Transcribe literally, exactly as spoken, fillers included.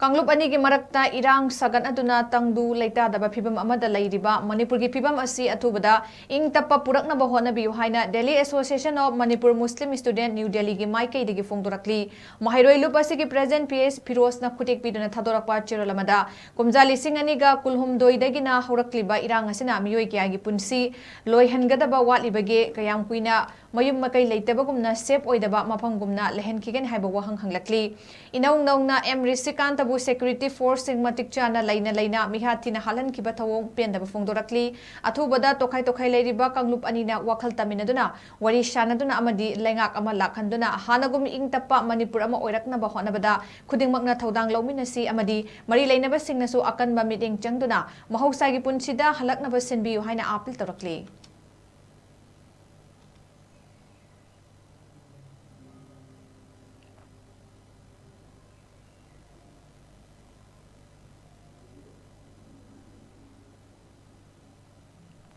ꯀꯥꯡꯂꯨꯞ ꯑꯅꯤꯒꯤ ꯃꯔꯛꯇ ꯏꯔꯥꯡ ꯁꯥꯒꯠꯅꯗꯨꯅ ꯇꯪꯗꯨ ꯂꯩꯇꯥꯗꯕ ꯐꯤꯕꯝ ꯑꯃꯗ ꯂꯩꯔꯤꯕ ꯃꯅꯤꯄꯨꯔꯒꯤ ꯐꯤꯕꯝ ꯑꯁꯤ ꯑꯊꯨꯕꯗ ꯏꯪ ꯇꯞꯄ ꯄꯨꯔꯛꯅꯕ ꯍꯣꯠꯅꯕꯤꯌꯨ ꯍꯥꯏꯅ Delhi Association of Manipur Muslim Student New Delhiꯒꯤ ꯃꯥꯏꯀꯩꯗꯒꯤ ꯐꯣꯡꯗꯣꯔꯛꯂꯤ꯫ ꯃꯍꯩꯔꯣꯏ ꯂꯨꯞ ꯑꯁꯤꯒꯤ President P S ꯐꯤꯔꯣꯖꯅ ꯈꯨꯠꯌꯦꯛ ꯄꯤꯗꯨꯅ ꯊꯥꯗꯣꯔꯛꯄ ꯆꯦꯔꯣꯜ ꯑꯃꯗ, ꯀꯨꯝꯖꯥ ꯂꯤꯁꯤꯡ ꯑꯅꯤꯒ ꯀꯨꯟꯍꯨꯝꯗꯣꯏꯗꯒꯤꯅ ꯍꯧꯔꯛꯂꯤꯕ ꯏꯔꯥꯡ ꯑꯁꯤꯅ ꯃꯤꯑꯣꯏ ꯀꯌꯥꯒꯤ ꯄꯨꯟꯁꯤ ꯂꯣꯏꯍꯟꯒꯗꯕ ꯋꯥꯠꯂꯤꯕꯒꯦ, ꯀꯌꯥꯝ ꯀꯨꯏꯅ ꯃꯌꯨꯝ ꯃꯀꯩ ꯂꯩꯇꯕꯒꯨꯝꯅ safe ꯑꯣꯏꯗꯕ ꯃꯐꯝꯒꯨꯝꯅ ꯂꯩꯍꯟꯈꯤꯒꯅꯤ ꯍꯥꯏꯕ ꯋꯥꯍꯪ ꯍꯪꯂꯛꯂꯤ꯫ ꯏꯅꯧ ꯅꯧꯅ M ꯔꯤꯁꯤꯀꯥꯟꯇꯕꯨ security forceꯁꯤꯡ ꯃꯇꯤꯛ ꯆꯥꯅ ꯂꯩꯅ ꯂꯩꯅ ꯃꯤꯍꯥꯠ ꯊꯤꯅ ꯍꯥꯠꯍꯟꯈꯤꯕ ꯊꯧꯑꯣꯡ ꯄꯦꯟꯗꯕ ꯐꯣꯡꯗꯣꯔꯛꯂꯤ꯫ ꯑꯊꯨꯕꯗ ꯇꯣꯈꯥꯏ ꯇꯣꯈꯥꯏ ꯂꯩꯔꯤꯕ ꯀꯥꯡꯂꯨꯞ ꯑꯅꯤꯅ ꯋꯥꯈꯜ ꯇꯥꯃꯤꯟꯅꯗꯨꯅ, ꯋꯥꯔꯤ ꯁꯥꯟꯅꯗꯨꯅ ꯑꯃꯗꯤ ꯂꯩꯉꯥꯛ ꯑꯃ ꯂꯥꯛꯍꯟꯗꯨꯅ ꯍꯥꯟꯅꯒꯨꯝ ꯏꯪ ꯇꯞꯄ ꯃꯅꯤꯄꯨꯔ ꯑꯃ ꯑꯣꯏꯔꯛꯅꯕ ꯍꯣꯠꯅꯕꯗ ꯈꯨꯗꯤꯡꯃꯛꯅ ꯊꯧꯗꯥꯡ ꯂꯧꯃꯤꯟꯅꯁꯤ ꯑꯃꯗꯤ ꯃꯔꯤ ꯂꯩꯅꯕꯁꯤꯡꯅꯁꯨ ꯑꯀꯟꯕ ꯃꯤꯠꯌꯦꯡ ꯆꯪꯗꯨꯅ ꯃꯍꯧꯁꯥꯒꯤ ꯄꯨꯟꯁꯤꯗ ꯍꯜꯂꯛꯅꯕ ꯁꯤꯟꯕꯤꯌꯨ ꯍꯥꯏꯅ appeal ꯇꯧꯔꯛꯂꯤ꯫